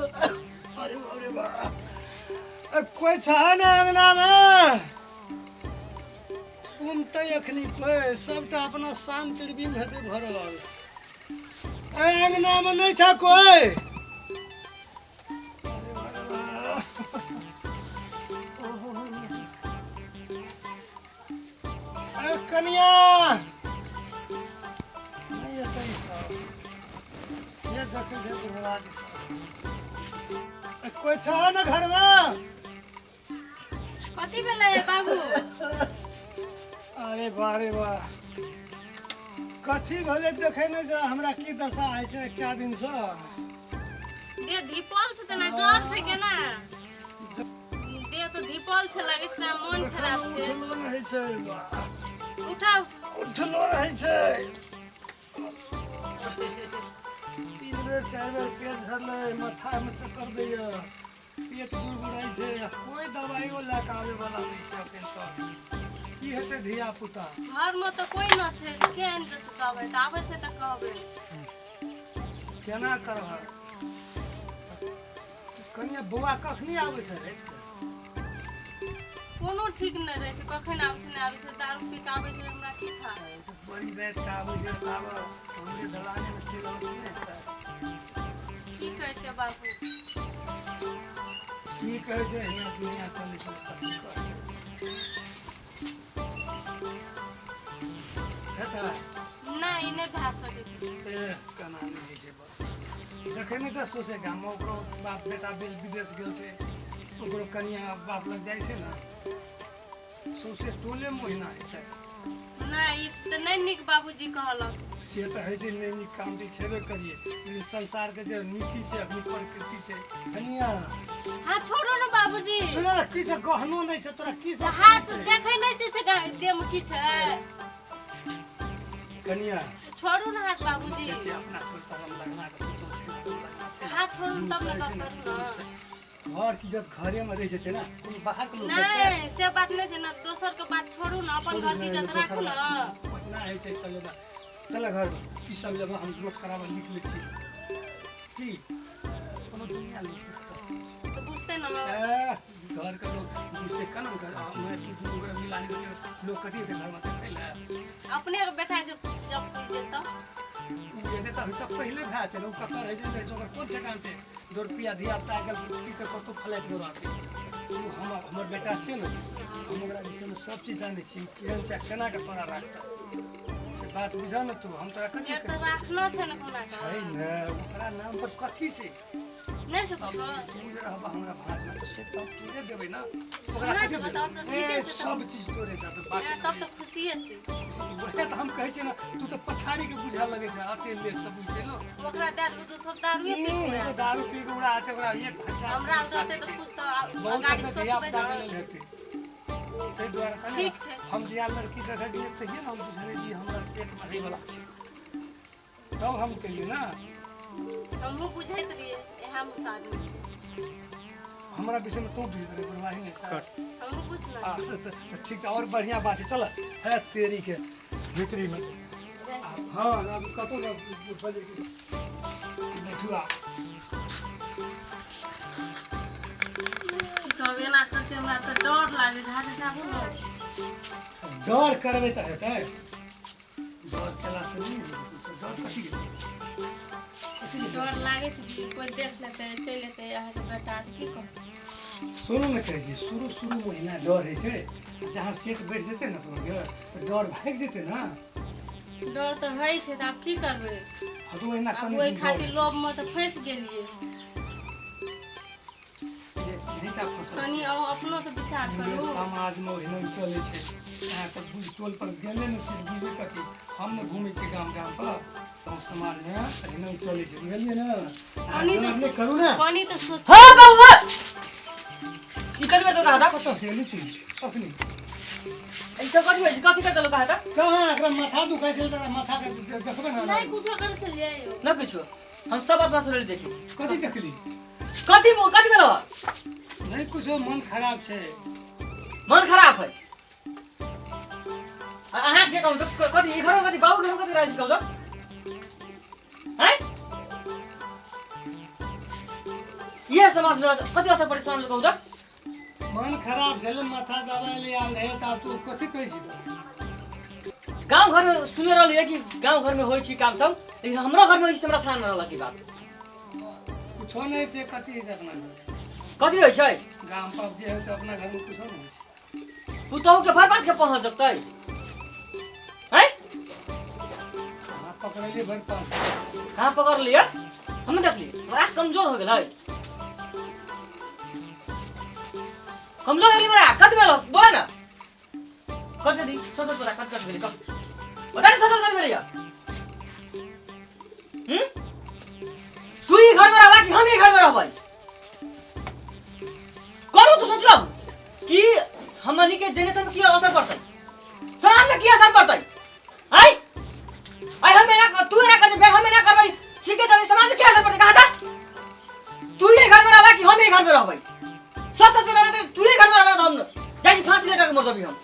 अरे बाप रे बाप, कोइ छ ने अङ्गनामे? सुनतै अखनी कोइ? सबटा अपना शान चिड़बीमे हेतै भरल। एहि अङ्गनामे नहि छ कोइ? अरे बाप रे बाप। ओहो। ए कनिया, नहि एतै सब। के देखै छै बुढ़वा के सब? ए, कोइ छ ने घरमे? कथी भेलै बाबू? अरे बा रे बा, कथी भेलै? देखै नहि छै हमरा की दशा होइ छै कए दिनसँ? देह धीपल छै तऽ जर छै केना? देह तऽ धीपल छै, लगै छै मोन खराब छै। उठलो रहै छै बा। उठाउ। उठलो रहै छै। 3 बेर 4 बेर पेट झरलै, माथामे चक्कर दैए, पेट गुड़गुड़ाइ छै। आ कोइ दवाइयो लए कऽ आबैवला नहि छै एखन तक। की हेतै धिया पुता? घरमे तऽ कोइ न छै, के आनि कऽ कहबै? तऽ आबै छै तऽ कहबै। केना करबह कनिया? बौआ कखनी आबै छै रातिके? कोनो ठीक नहि रहै छै, कखन आबै छै नहि आबै छै। दारू पी कऽ आबै छै, हमरा की था? बड़ी रातिके आबै छै तऽ आब हमरे दलानेमे चलि आबै नहि हेतै? की कहै छै बाबू? की कहै छै, एहिना दुनिया चलै छै। कथी कहै हेतै? नहि, ई नहि भए सकै छै। ए, केना नहि होइ छै? देखै नहि छै सोचे गाममे ओकरो बाप बेटा विदेश गेल छै, ओकरो कनिया बाप लग जाइ छै ने, सौंसे टोलेमे ओहिना होइ छै। नहि, ई तऽ नहि नीक बाबूजी कहलक। से तऽ होइ छै, नहि नीक काम तऽ छेबे करिए, लेकिन संसारके जे नीति छै, अपनी प्रकृति छै कनिया। हाथ छोड़ो ने बाबूजी। सुन ने, की छै? गहनो नहि छै तोरा, की सब हाथ देखै नहि छै से देहमे की छै? कनिया, छोड़ू ने हाथ बाबूजी। देखै छियै अपना टोल पर हम लगना के पुतोह छै, लगना छै। हाथ छोड़ू ने, तब ने गप करू ने। घर की इज्जत घरेमे रहि जेतै ने, कोनो बाहरके लोक देखतै? नहि, से बात नहि छै ने। दोसर के बात छोड़ू ने, अपन घर के इज्जत राखू ने। ओहिना होइ छै। चलो ने, चल घरमे। की सब लेबै हम नोट कराबऽ लिख लै छी। की कोनो दुनिया लोक देखतै? तऽ बुझतै ने। ए, घरके लोक बुझतै केना? घर मैं तू दुनू गोरा मिला नहि देतै, लोक कथी हेतै घरमे देखै लए? अपने के बेटा जब जब बुझि जेतौ। ओ जेतै तऽ पहिले भए जेतै ने। ओ कतऽ रहै छै नहि रहै छै, ओकर कोन ठेकान छै? 2 रुपैआ धिया पुता आइकाल्हि पी कऽ कतहु फ्लाइटमे रहतै। ओ हम हमर बेटा छियै ने, हम ओकरा विषयमे सब चीज जानै छी, ओ केहन छै आ केना कऽ तोरा राखतै, से बात बुझऽ ने तू। हम तोरा कथी फेर तऽ कहै छी? राखना छै ने कोना छै कऽ। ने, ओकरा नाम पर कथी छै? नहि छै कुछो। तू जे रहबह हमरा भाँजमे तऽ से तब तोरे देबै ने ओकरा। हमरा कथी देबै देबै? तऽ ठीके ए, छै तब। सब चीज तोरे दऽ देबै, बात नहि, तब तऽ खुशिये छी। वएह तऽ हम कहै छियै ने, तू तऽ पछाड़ी के बुझऽ लगै छै, अते लेट से बुझतै लोक। ओकरा दए देबै तऽ सब दारुए पी कऽ उड़ा। तऽ दारू पी कऽ उड़ा ओकरा एक घंटा हमरा रहतै तऽ कुछ तऽ बहुत अगाडि अपना सोचबै धिया-पुताके ने। लेल हेतै, ताहि दुआरे कहलियै। ठीक छै। हम जहिया लड़की देखऽ गेलियै तहिये ने हम बुझलियै जे ई हमरा सेट रहैवला छै, तब हम केलियै ने। हमहूँ बुझैत रहियै इएहमे से आदमी छै। हमरा विषयमे तू बुझैत रहै, परवाही नहि छै। हमहूँ बुझलहुँ। आ, तऽ ठीक छै, आओर बढ़िआँ बात छै। चल है तेरीके भीतरीमे। हँ, आब कतहु ने बजैके बैठू आब। तब एना करै छै, हमरा तऽ डर लागै छै। हाथ उठाबू ने। डर करबै तऽ हेतै? डर केलासँ नहि होइ छै किछो। डर कथी के छै? कथी के डर लागै छै कि कोइ देख लेतै, चलि एतै अहाँके बेटा तऽ की कहतै? सुनू ने, कहै छी, शुरू शुरूमे ओहिना डर होइ छै। जहाँ सेट बैठ जेतै ने अपनके तऽ डर भागि जेतै ने। डर तऽ होइ छै, तऽ आब की करबै? हँ, तऽ ओहिना आब कनि ओहि दिन डर खातिर लोभमे तऽ फँसि गेलियै। यहीटा फसल कनि छै। अहूँ अपनो तऽ विचार पूरे करू। समाजमे ओहिना चलै छै। अहाँ तऽ बुझ टोल पर गेले नहि छी, बुझबै कथी? हम ने घूमै छियै गाम गाम पर, गाँव समाजमे एहिना चलै छै, बुझलियै ने? अहाँ कनि डर तऽ नहि करू ने। कनि तऽ सोच। हाँ बाबू, हाँ। ई कथी करतो कहा? कतऽ से एली तू अखनी? ई सब कथी होइ छै? कथी करतो कहा तऽ? कहाँ एकरा माथा दुखाइ छै तऽ एकरा माथाके देखबै ने। नहि कुछो करै छलियै यौ। न किछो, हम सब अपना से देखी। कथी देखली? कथी कथी भेलो? नहि कुछो, मन खराब छै। मन खराब है? अहाँ के कहू तऽ कथी ई घरमे कथी, बाबू घरमे कथी रहै छै, कहू तऽ? हैं? समाज में कथी असर पड़ै समाज में कहू तऽ? मन खराब छलै, माथा दबाइ ले आयल रहै, तऽ आब तू कथी कहै छी तऽ? गाँव घर में सुने रहलियै कि गाँव घर में होइ छै काम सब, लेकिन हमरो घर में होइ छै, हमरा थाह न रहल की बात। कुछो नहि छै। कथी होइ छै अपना घर? कथी होइ छै? गाम पर जे होइ तऽ अपना घरमे कुछो नहि होइ छै। पुतहु के भर पास के पहुँच जतै हैं? कहाँ पकड़लियै भरि पास? कहाँ पकड़ लियै? हम देखली, हमरा आँख कमजोर हो गेल है, कमजोर हो गेलै हमरा। कत गेल बोला ना, कत दी सच सच बता, कत कत भेलै? कत बता ने, सच सच कत भेलै? हम्म तू ई घर में रहबा कि हम ई घर में रहबै? करू तू सोच लब कि हमनी के जेनरेशन में की असर पड़तै, समाज में की असर पड़तै। आय आय हम एना, तू एना कर, हम एना करबै, सीधे चले, समाज में की असर पड़तै? कहा था तू ई घर में रहबा कि हम ई घर में रहबै? सच सच बता दे, तू ई घर में रहबा त हम जाइ छी फांसी लटका के मर जबी हम।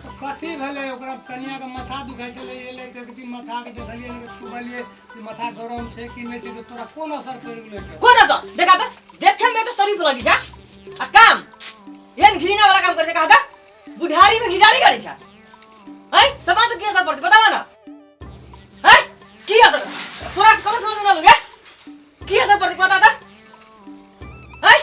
तऽ कथी भेलै? ओकरा कनियाके माथा दुखाइ छलै, एलै तऽ एक दिन माथाके देखलियै, छुबलियै जे माथा गरम छै कि नहि छै, तऽ तोरा कोन असर पड़ि गेलै एकर? कोन असर? देखा त, देखे में तो शरीफ लगी छै आ काम एहन घृणा वाला काम करे छै। कहा था बुढ़ारी में घिढारी करे छै। हैं, समाज में की असर पड़तै बतावा ना? हैं, की असर? तोरा से कम समझ में ना लगे की असर पड़तै, बता त। हैं,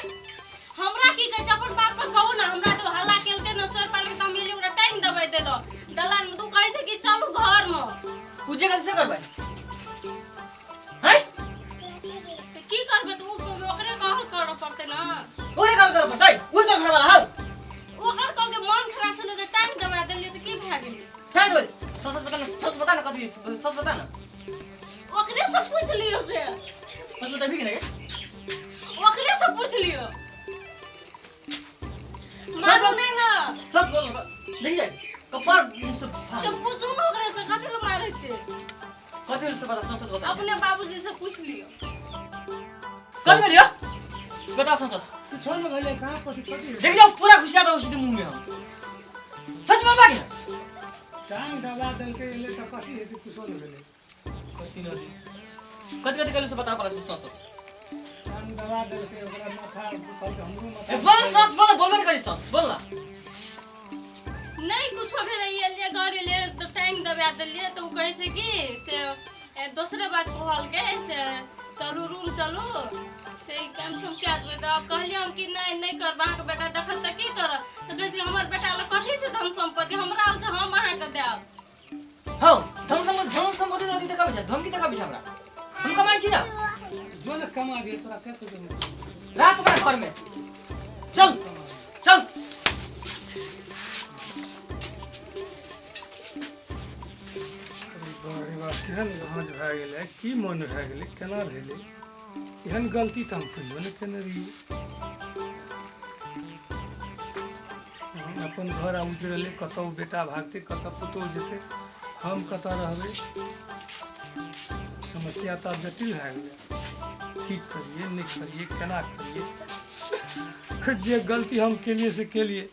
हमरा की कहै छै? अपन बाप के कहू ने। हमरा तो हल्ला केलकै ने, सोर पाड़लकै, तऽ हम एलियै, ओकरा टाइम दबाइ देलहुँ दलान मे। तू कहै छै कि चलू घर मे। उ जे करतै से करबै। हैं, तऽ की करबै? तऽ उ ओकरे कहल करऽ पड़तै ने। ओकरे काम करऽ पड़तै, उ तोर घरवाला हौ। ओकर कहलकै, मन खराब छलै तऽ टाइम दबा देलियै, तऽ की भए गेलै? टाइम दबाइ। सच सच बता ना, सच बता ना, कथी सच बता ना। ओकरे से पूछ लियौ से। सच बतेबही कि नहि? ओकरे से पूछ लियौ, मारू नहि ने। सच बोल ना, देखि जाइ कपार मुँह से से पूछू ने ओकरे से, कथी लए मारै छै? कथी से बता, सच सच बता। अपने बाबूजी से पूछ लियौ। कथी भेल यौ? बताओ सच सच। कुछो नहि भेलै। कहाँ? कथी कथी? देख जाओ, पूरा खुशिया दो सीधे मुंह में हम। सच बोलबा कि ना? टांग दबा देलकै, एलै तऽ कथी हेतै? कुछो नहि भेलै। कथी नहीं? कथी कथी कहलू से बता पड़ा, सच सच। टांग दबा देलकै, ओकरा माथा कहलकै हमरो माथा। ए बोल, सच बोल, बोलबे नहीं करी, सच बोल ना। नहि कुछो भेलै। एलियै घर, एलियै तऽ टाइम दबा देलियै, तऽ ओ कहै छै कि से दोसरे बात कहलकै से चलू रूम चलू, से ई काम हम कए देबै। तऽ आब कहलियै हम कि नहि नहि करब, अहाँके बेटा देखत तऽ की करत? तऽ कहै छै हमर बेटा लग कथी छै धन सम्पत्ति? हमरा लग छै, हम अहाँके देब। हौ, धन सम्पत्ति, धन सम्पत्ति अथी देखाबै छै, धमकी देखाबै छै हमरा। हम कमाइ छी ना। जो ने कमाबी, तोरा के कुछ नहि। रात भर घर में चल चल। अरे बाप रे बाप, केहन भाँज भए गेलै, की मन भए गेलै, केना भेलै? एहन गलती तऽ हम कहियो नहि केने रहियै। हम अपन घर आ उजड़लै, कतऽ बेटा भागतै, कतऽ पुतोहु जेतै, हम कतऽ रहबै? समस्या तऽ आब जटिल भए गेलै। की करियै, नहि करियै, केना करियै? जे गलती हम केलियै से केलियै।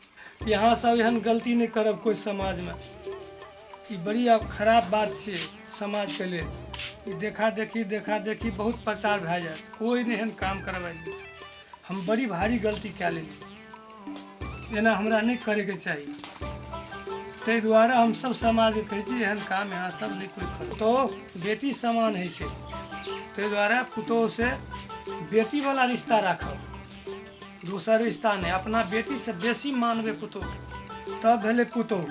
यहाँ सब एहन गलती नहि करब कोइ समाजमे। ई बड़ी आब खराब बात छियै समाजके लेल। ई देखा देखी, देखा देखी बहुत प्रचार भए जायत। कोइ नहि एहन काम करबै छै। हम बड़ी भारी गलती कए लेलियै, एना हमरा नहि करैके चाही। ताहि दुआरे हम सब समाजके कहै छी, एहन काम यहाँ सब नहि कोइ करू। पुतोहु बेटी समान होइ छै, ताहि दुआरे पुतोहुसँ बेटीवला रिश्ता राखब, दोसर रिश्ता नहि। अपना बेटीसँ बेसी मानबै पुतोहुके, तब भेलै पुतोहु।